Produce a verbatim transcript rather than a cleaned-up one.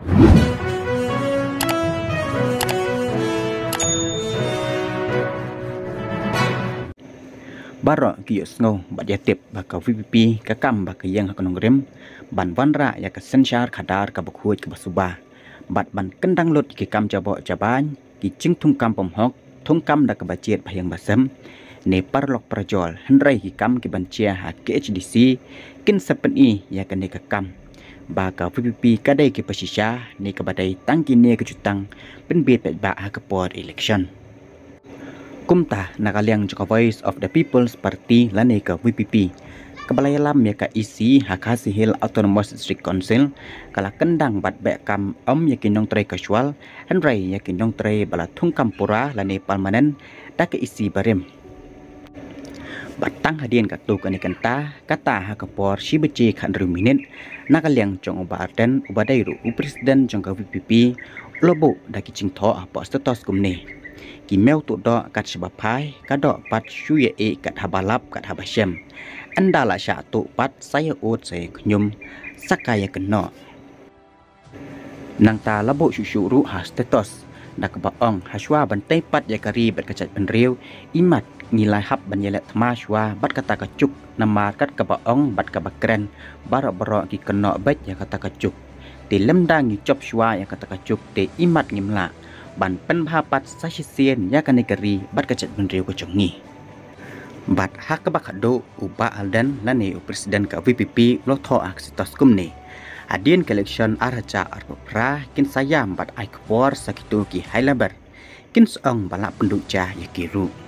Baroh ki ïohsngew bad ïatip ba ka VPP ka kam ba ka ïeng ha ka nongrim ban wanrah ïa ka synshar khadar kaba khuid kaba suba bad ban kyndang lut ïa ki kam jaboh jabain, ki jingthungkam pom hok, thungkam da kaba jied ba ïeng ba sem ne paralok parajor, hynrei ki kam ki ban jia ha KHADC kin sa pyni ïa kane ka kam ba ka VPP ka dei kiba shisha ne kaba dei tang kine ki jutang pynbit paidbah ha ka por election. Kumta na ka liang jong ka Voice of the People's Party lane ka VPP, kaba la ïalam ïa ka EC ha Khasi Hills Autonomous District Council, ka la kyndang bad beh kam ym ïa ki nongtrei casual, hynrei ïa ki nongtrei ba la thungkam pura lane permanent da ka EC barim. Bad tang hadien katto katne kynta, kata ha ka por shi baje khathynriew minit, na ka liang jong u Bah Ardent, uba dei ruh u president jong ka VPP, u la buh da ki jingthoh hapoh status kumne: Ki mew tuh doh kat shaba phai, ka doh pat shu ïa ïeh kat haba lap kat haba shem. Ynda la shah tuh pat, sa ïa ud sa ïa khñium, sa ka ïa kynnoh. Nangta la buh shuh shuh ruh ha status da kaba ong: Hashwa ban tei pat ïa ka ri bad ka jaitbynriew, imat ngi la hap ban ïaleh thma shwa bad kata ka juk, namar kat kaba ong bad kaba kren, baroh baroh ki kynnoh beit ïa kata ka juk. Te lymda ngi jop shwa ïa kata ka juk te imat ngim lah ban pynbha pat sa shisien ïa kane ka ri bad ka jaitbynriew ka jong ngi. Bad ha kaba khatduh, u Bah Ardent lane u president ka VPP u la thoh ha ka status kumne: Hadien ka election ar hajar arphew phra, kin sa ïam bad ai khubor sa kito ki high level, kin sa ong ba lah pynduh ja ïa ki ruh.